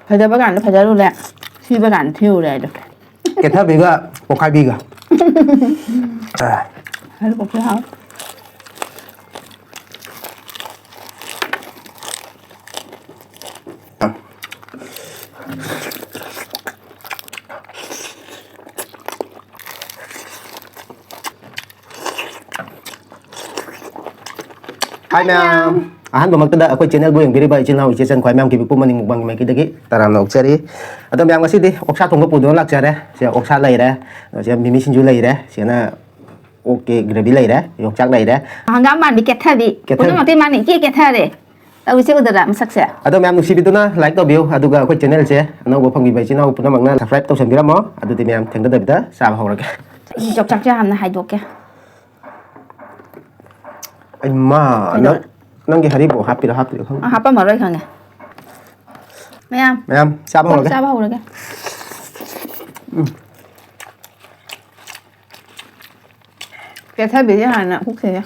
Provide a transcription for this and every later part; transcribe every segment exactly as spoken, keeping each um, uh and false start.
ꯐꯖꯕ ꯀꯥꯟꯗ ꯐꯖꯔꯨꯔꯦ, ꯊꯤꯕ ꯀꯥꯟꯗ ꯊꯤꯔꯨꯔꯦ ꯍꯥꯏꯗꯣ꯫ ꯀꯦꯊꯕꯤꯒ ꯄꯣꯛꯈꯥꯏꯕꯤꯒ꯫ ꯑ꯫ ꯍꯥꯏꯔꯤꯕꯣꯛꯁꯦ ꯍꯥꯎ꯫ Hi ꯃꯌꯥꯝ꯫ ꯑꯍꯥꯟꯕꯃꯛꯇꯗ ꯑꯩꯈꯣꯏ channelꯕꯨ ꯌꯦꯡꯕꯤꯔꯤꯕ ꯏꯆꯤꯜ ꯏꯅꯥꯎ ꯏꯆꯦ ꯏꯆꯟ ꯈ꯭ꯋꯥꯏ ꯃꯌꯥꯝ ꯀꯤꯕꯤꯛꯄꯨ ꯃꯅꯤꯡ ꯃꯨꯛꯕꯥꯡꯒꯤ ꯃꯥꯏꯀꯩꯗꯒꯤ ꯇꯔꯥꯝꯅ ꯑꯣꯛꯆꯔꯤ꯫ ꯑꯗꯣ ꯃꯌꯥꯝ, ꯉꯁꯤꯗꯤ ꯑꯣꯛꯁꯥ ꯊꯣꯡꯕ ꯄꯨꯗꯨꯅ ꯂꯥꯛꯆꯔꯦ꯫ ꯁꯤꯗ ꯑꯣꯛꯁꯥ ꯂꯩꯔꯦ, ꯁꯤꯗ ꯃꯤꯃꯤ ꯁꯤꯡꯖꯨ ꯂꯩꯔꯦ, ꯁꯤꯗꯅ ꯑꯣꯛꯀꯤ gravy ꯂꯩꯔꯦ, ꯌꯣꯡꯆꯥꯛ ꯂꯩꯔꯦ꯫ ꯍꯪꯒꯥꯝ ꯃꯥꯟꯕꯤ ꯀꯦꯊꯕꯤ꯫ ꯀꯦꯊꯕꯤ꯫ ꯄꯨꯝꯅꯃꯛꯇꯤ ꯃꯥꯅ ꯏꯀꯦ ꯀꯦꯊꯔꯦ꯫ ꯇꯧꯔꯤꯁꯦ ꯎꯗ꯭ꯔꯥ ꯃꯁꯛꯁꯦ? ꯑꯗꯣ ꯃꯌꯥꯝ ꯅꯨꯡꯁꯤꯕꯤꯗꯨꯅ like ꯇꯧꯕꯤꯌꯨ, ꯑꯗꯨꯒ ꯑꯩꯈꯣꯏ channelꯁꯦ ꯑꯅꯧꯕ ꯐꯪꯕꯤꯕ ꯏꯆꯤꯟ ꯏꯅꯥꯎ ꯄꯨꯝꯅꯃꯛꯅ subscribe ꯇꯧꯁꯟꯕꯤꯔꯝꯃꯣ꯫ ꯑꯗꯨꯗꯤ ꯃꯌꯥꯝ ꯊꯦꯡꯊꯗꯕꯤꯗ ꯆꯥꯕ ꯍꯧꯔꯒꯦ꯫ ꯑꯩ ꯌꯣꯡꯆꯥꯛꯁꯦ ꯍꯥꯟꯅ ꯍꯥꯏꯗꯣꯛꯀꯦ꯫ ꯑꯩꯃꯥ, ꯀꯩꯅꯣ? ꯅꯪ, ꯅꯪꯒꯤ ꯍꯔꯤꯕꯣꯞ ꯍꯥꯞꯄꯤꯔꯣ, ꯍꯥꯞꯄꯤꯔꯣ ꯈꯪꯗꯦ꯫ ꯑ, ꯍꯥꯞꯄꯝꯃꯔꯣꯏ ꯈꯪꯉꯦ꯫ ꯃꯌꯥꯝ, ꯃꯌꯥꯝ, ꯆꯥꯕ ꯍꯧꯔꯒꯦ꯫ ꯆꯥꯕ ꯍꯧꯔꯒꯦ꯫ ꯎꯝ꯫ ꯀꯦꯊꯕꯤꯁꯦ ꯍꯥꯟꯅ ꯍꯨꯛꯈꯤꯒꯦ꯫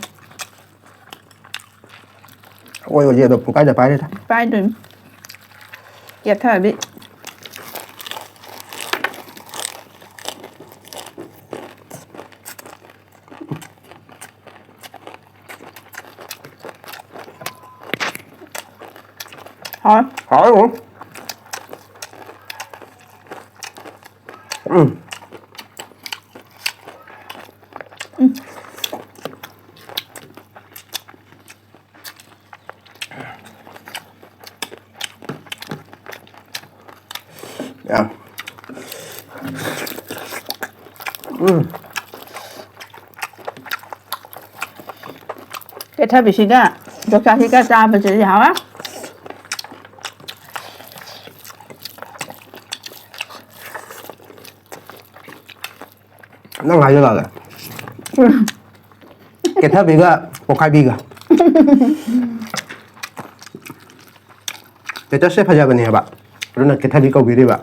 ꯑꯣꯏ, ꯑꯣꯏꯁꯦ ꯑꯗꯣ ꯄꯨꯡꯀꯥꯏꯗ ꯄꯥꯏꯔꯦꯗ꯫ ꯄꯥꯏꯗꯣꯏꯅꯤ꯫ ꯀꯦꯊꯕꯤ꯫ ꯍꯥꯎ꯫ ꯍꯥꯎ꯫ ꯎꯝ꯫ ꯎꯝ꯫ ꯌꯥꯝ꯫ ꯎꯝ꯫ ꯀꯦꯊꯕꯤꯁꯤꯒ ꯌꯣꯡꯆꯥꯛꯁꯤꯒ ꯆꯥꯕꯁꯤꯗꯤ ꯍꯥꯎꯔꯦ꯫ ꯅꯪ ꯍꯥꯏꯗꯣ ꯂꯥꯜꯂꯦ꯫ ꯀꯦꯊꯕꯤꯒ ꯄꯣꯛꯈꯥꯏꯕꯤꯒ꯫ Statusꯁꯦ ꯐꯖꯕꯅꯦꯕ, ꯑꯗꯨꯅ ꯀꯦꯊꯕꯤ ꯀꯧꯕꯤꯔꯤꯕ꯫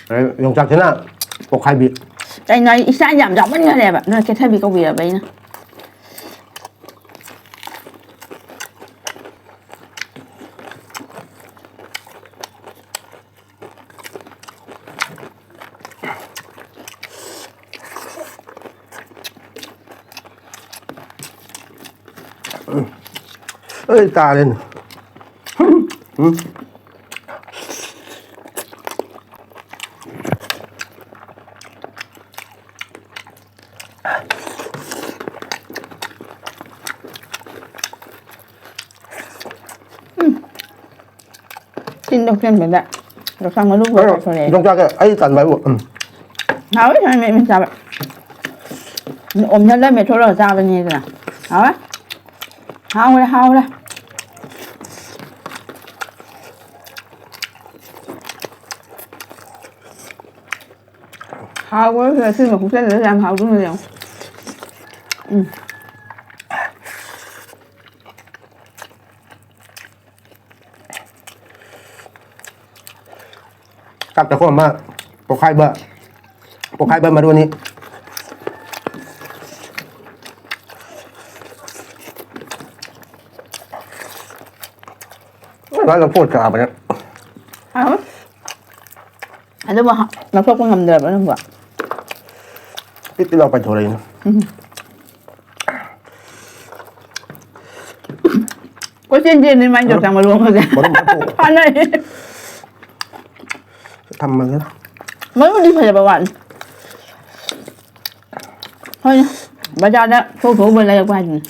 ꯑꯗꯩ ꯌꯣꯡꯆꯥꯛꯁꯤꯅ ꯄꯣꯛꯈꯥꯏꯕꯤ꯫ ꯀꯩꯅꯣ, ꯑꯩ ꯏꯁꯥ ꯌꯥꯝ ꯆꯥꯃꯟꯈ꯭ꯔꯦꯕ, ꯑꯗꯨꯅ ꯀꯦꯊꯕꯤ ꯀꯧꯕꯤꯔꯕ ꯑꯩꯅ꯫ ꯑꯩ ꯇꯥꯔꯦꯅꯦ꯫ ꯎꯝ꯫ ꯆꯤꯟꯗ ꯍꯨꯠꯆꯟꯕꯗ ꯌꯣꯡꯆꯥꯛ ꯃꯔꯨ ꯄꯨꯔꯥ ꯆꯥꯊꯣꯔꯛꯑꯦ꯫ ꯌꯣꯡꯆꯥꯛꯁꯦ ꯑꯩ ꯇꯟꯕ ꯍꯥꯏꯕꯨ꯫ ꯎꯝ꯫ ꯍꯥꯎꯋꯤ, ꯁꯨꯃꯥꯏꯅ ꯃꯦꯠ ꯃꯦꯠ ꯆꯥꯕ꯫ ꯑꯣꯝꯁꯤꯜꯂ ꯃꯦꯠꯊꯣꯛꯂꯒ ꯆꯥꯕꯅꯤꯗꯅ꯫ ꯍꯥꯎꯋꯦ꯫ ꯍꯥꯎꯔꯦ, ꯍꯥꯎꯔꯦ꯫ ꯍꯥꯎꯕ ꯉꯁꯤ ꯃꯈꯨꯝ ꯆꯜꯂꯒ ꯌꯥꯝ ꯍꯥꯎꯗꯣꯏꯅꯦ ꯌꯦꯡꯉꯣ꯫ ꯎꯝ꯫ ꯆꯥꯛ ꯆꯥꯛꯈꯣꯝ ꯑꯃ ꯄꯣꯛꯈꯥꯏꯕ, ꯄꯣꯛꯈꯥꯏꯕ ꯃꯔꯨꯅꯤ꯫ ꯂꯣꯏ ꯂꯧꯊꯣꯛꯑ ꯆꯥꯕꯅꯦ꯫ ꯍꯥꯎꯋꯤ꯫ ꯑꯗꯨꯕꯨ ꯍ-, ꯂꯧꯊꯣꯛꯄ ꯉꯝꯗ꯭ꯔꯕ ꯅꯪꯕꯣ? ꯄꯤꯠ ꯄꯤꯠ ꯂꯥꯎ ꯄꯥꯏꯊꯣꯔꯛꯏꯅꯦ꯫ ꯎꯝ꯫ ꯀꯣꯏꯆꯦꯟ ꯆꯦꯟꯗꯣꯏ ꯃꯥꯏ ꯃꯔꯨ-, ꯌꯣꯡꯆꯥꯛ ꯃꯔꯨ ꯑꯃꯁꯦ꯫ ꯃꯔꯨ ꯃꯔꯨ ꯐꯥꯅꯔꯦ꯫ ꯊꯝꯃꯒꯦ꯫ ꯃꯔꯨꯗꯤ ꯐꯖꯕ ꯋꯥꯠꯂꯤ꯫ ꯍꯣꯏꯅꯦ, ꯕꯖꯥꯔꯗ ꯊꯣꯛ ꯊꯣꯛꯎꯕ ꯂꯩꯔꯛꯄ ꯍꯥꯏꯗꯨꯅꯤ꯫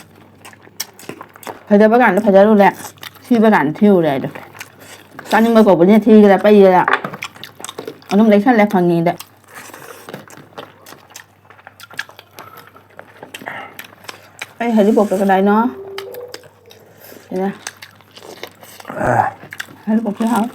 ꯐꯖꯕ ꯀꯥꯟꯗ ꯐꯖꯔꯨꯔꯦ, ꯊꯤꯕ ꯀꯥꯟꯗ ꯊꯤꯔꯨꯔꯦ ꯍꯥꯏꯗꯣ꯫ ꯆꯥꯅꯤꯡꯕ ꯀꯧꯕꯅꯤꯅ ꯊꯤꯒꯦꯔꯥ ꯄꯩꯒꯦꯔꯥ ꯑꯗꯨꯝ ꯂꯩꯁꯜꯂꯦ ꯐꯪꯉꯤꯗ꯫ ꯑꯩ ꯍꯔꯤꯕꯣꯞꯇꯣ ꯀꯗꯥꯏꯅꯣ? ꯁꯤꯗ꯫ ꯍꯔꯤꯕꯣꯞꯁꯦ ꯍꯥꯎ꯫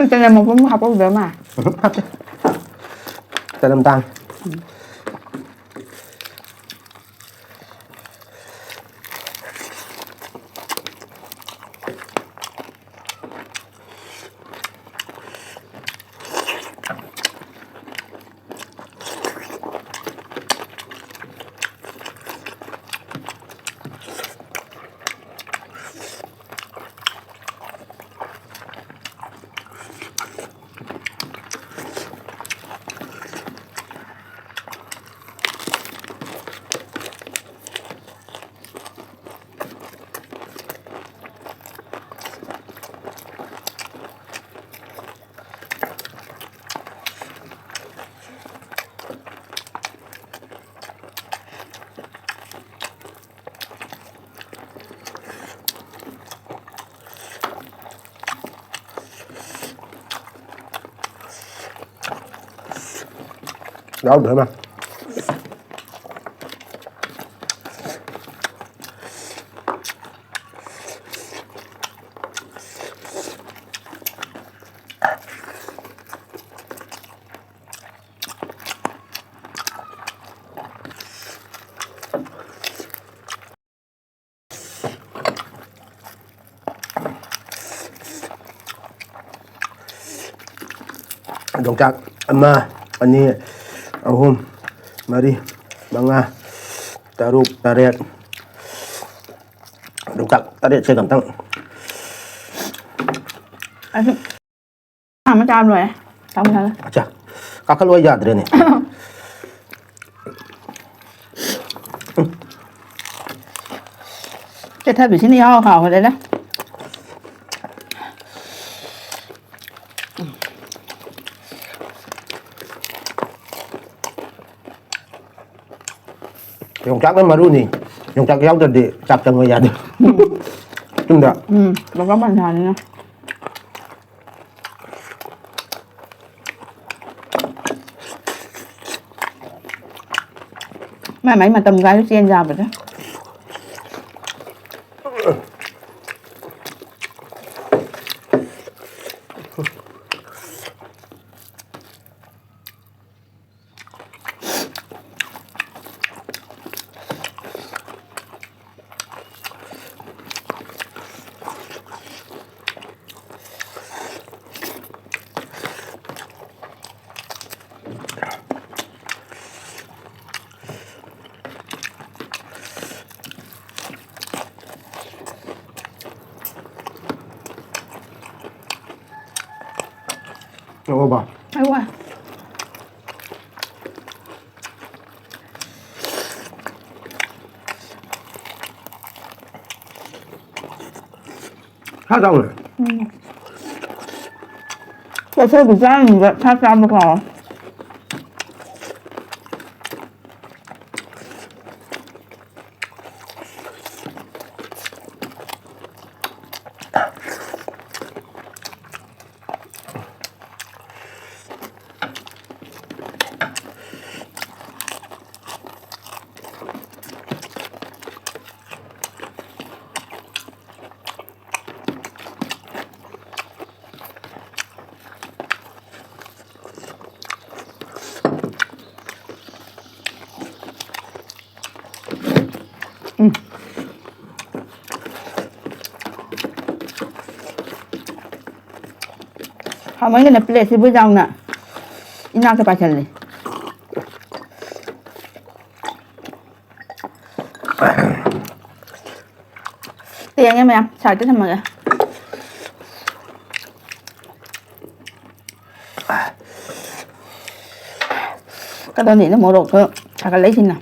ꯆꯅꯝ ꯃꯄꯨꯝ ꯍꯥꯞꯄꯧꯗꯣꯏ ꯃꯥ꯫ ꯎꯝ, ꯍꯥꯞꯇꯦ꯫ ꯆꯅꯝ ꯇꯥꯡ꯫ ꯌꯥꯎꯗ꯭ꯔꯦ ꯃꯥ꯫ ꯌꯣꯡꯆꯥꯛ ꯑꯃ, ꯑꯅꯤ, ꯑꯍꯨꯝ, ꯃꯔꯤ, ꯃꯉꯥ, ꯇꯔꯨꯛ, ꯇꯔꯦꯠ꯫ ꯌꯣꯡꯆꯥꯛ ꯇꯔꯦꯠꯁꯦ ꯑꯝꯇꯪ꯫ ꯑꯗꯨ ꯑꯃ ꯆꯥꯕ ꯂꯣꯏꯔꯦ꯫ ꯆꯥꯃꯨꯟꯅꯔꯦ꯫ ꯑꯠꯆꯥ, ꯀꯥꯈꯠꯂꯣ, ꯑꯩ ꯌꯥꯗ꯭ꯔꯦꯅꯦ꯫ ꯆꯦꯊꯕꯤꯁꯤꯅ ꯏꯍꯥꯎ ꯍꯥꯎꯈ꯭ꯔꯦꯗ꯫ ꯌꯣꯡꯆꯥꯛꯅ ꯃꯔꯨꯅꯤ꯫ ꯌꯣꯡꯆꯥꯛ ꯌꯥꯎꯗ꯭ꯔꯗꯤ ꯆꯥꯛ ꯆꯪꯕ ꯌꯥꯗꯦ꯫ ꯆꯨꯝꯗ꯭ꯔꯥ? ꯎꯝ, ꯕꯕꯥ ꯄꯟꯊꯥꯅꯤꯅ꯫ ꯃꯥꯏ ꯃꯥꯏ ꯃꯇꯝ ꯀꯥꯏꯗ ꯆꯦꯟ ꯌꯥꯕꯗ꯫ ꯇꯧꯔꯕ? ꯑꯩ ꯋꯥ꯫ ꯁꯥ ꯆꯥꯎꯔꯦ꯫ ꯎꯝ꯫ ꯆꯠꯊꯣꯛꯄ ꯆꯥꯔꯝꯃꯤꯕ ꯁꯥ ꯆꯥꯕ ꯀꯥꯎꯔꯦ꯫ ꯎꯝ꯫ ꯍꯥꯎꯃꯟꯒꯤꯗꯅ ꯄ꯭ꯂꯦꯠꯁꯤꯕꯨ ꯌꯥꯝꯅ ꯏꯅꯥꯛꯇ ꯄꯥꯏꯁꯜꯂꯦ꯫ ꯇꯦꯡꯉꯦ ꯃꯌꯥꯝ, ꯁꯥꯏꯗ ꯊꯝꯃꯒꯦ꯫ ꯀꯗꯣꯅꯤꯅ ꯃꯣꯔꯣꯛꯇꯣ ꯁꯥꯒꯠꯂꯛꯏꯁꯤꯅ꯫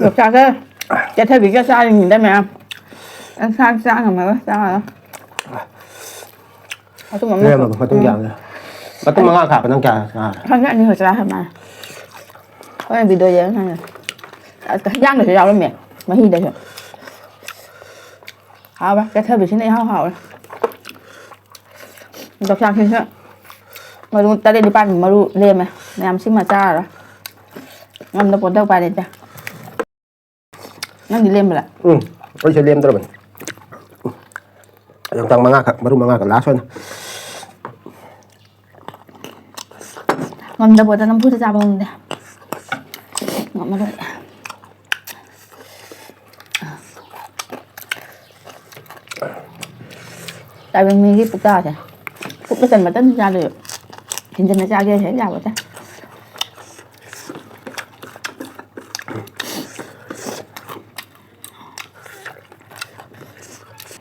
ꯌꯣꯡꯆꯥꯛꯀ ꯆꯠꯊꯕꯤꯒ ꯆꯥꯔꯤꯉꯩꯗ ꯃꯌꯥꯝ꯫ ꯅꯪ ꯆꯥꯛ ꯆꯥ ꯉꯝꯃꯔꯣꯏ, ꯆꯥꯔꯣ꯫ ꯃꯇꯨꯝ ꯑꯃ ꯂꯩꯔꯝꯃꯕ ꯃꯇꯨꯡ ꯎꯝ꯫ ꯀꯌꯥ ꯂꯩ? ꯃꯇꯨꯡ ꯃꯉꯥ ꯈꯥꯛꯄ ꯅꯪ ꯀꯌꯥ ꯆꯥꯔꯦ? ꯈꯪꯗꯦ, ꯑꯅꯤ ꯈꯛ ꯆꯥꯈ꯭ꯔ ꯃꯥꯜꯂꯦ꯫ ꯍꯣꯔꯦꯟ ꯚꯤꯗꯤꯑꯣ ꯌꯦꯡꯉ ꯈꯪꯉꯅꯤ꯫ ꯑꯁ, ꯍꯤꯟꯖꯥꯡꯗꯁꯨ ꯌꯥꯎꯔꯝꯃꯦ, ꯃꯍꯤꯗꯁꯨ꯫ ꯍꯥꯎꯕ, ꯆꯠꯊꯕꯤꯁꯤꯅ ꯏꯍꯥꯎ ꯍꯥꯎꯔꯦ꯫ ꯌꯣꯡꯆꯥꯛꯁꯤꯁꯨ ꯃꯔꯨ ꯇꯔꯦꯠ ꯅꯤꯄꯥꯟ ꯃꯔꯨ ꯂꯦꯝꯃꯦ꯫ ꯃꯌꯥꯝ ꯁꯤꯃ ꯆꯥꯔꯔꯣꯏ꯫ ꯉꯝꯗ ꯄꯣꯠꯇ ꯎꯄꯥꯏ ꯂꯩꯇꯦ꯫ ꯅꯪꯗꯤ ꯂꯦꯝꯕ꯭ꯔꯥ? ꯎꯝ, ꯑꯩꯁꯨ ꯂꯦꯝꯗ꯭ꯔꯕꯅꯤ꯫ ꯌꯣꯡꯆꯥꯛ ꯃꯉꯥꯈꯛ, ꯃꯔꯨ ꯃꯉꯥꯈꯛ ꯂꯥꯁ ꯑꯣꯏꯅ꯫ ꯉꯝꯗ ꯄꯣꯠꯇ ꯅꯝꯐꯨꯗ ꯆꯥꯕ ꯉꯝꯗꯦ꯫ ꯉꯝꯃꯔꯣꯏ꯫ ꯇꯥꯏꯕꯪ ꯃꯤꯒꯤ ꯄꯨꯛꯇꯥꯁꯦ꯫ ꯄꯨꯛꯅ ꯆꯟꯕ ꯃꯇꯝꯗ ꯆꯥꯗꯣꯏꯕ꯫ ꯍꯦꯟꯖꯟꯅ ꯆꯥꯒꯦ ꯍꯦꯛ ꯌꯥꯕ ꯅꯠꯇꯦ꯫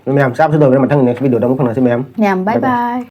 ꯃꯌꯥꯝ ꯆꯥꯕꯁꯨ ꯂꯣꯏꯔꯦ꯫ ꯃꯊꯪ next video ꯗ ꯑꯃꯨꯛ ꯐꯪꯅꯁꯤ ꯃꯌꯥꯝ꯫ ꯃꯌꯥꯝ, bye bye bye꯫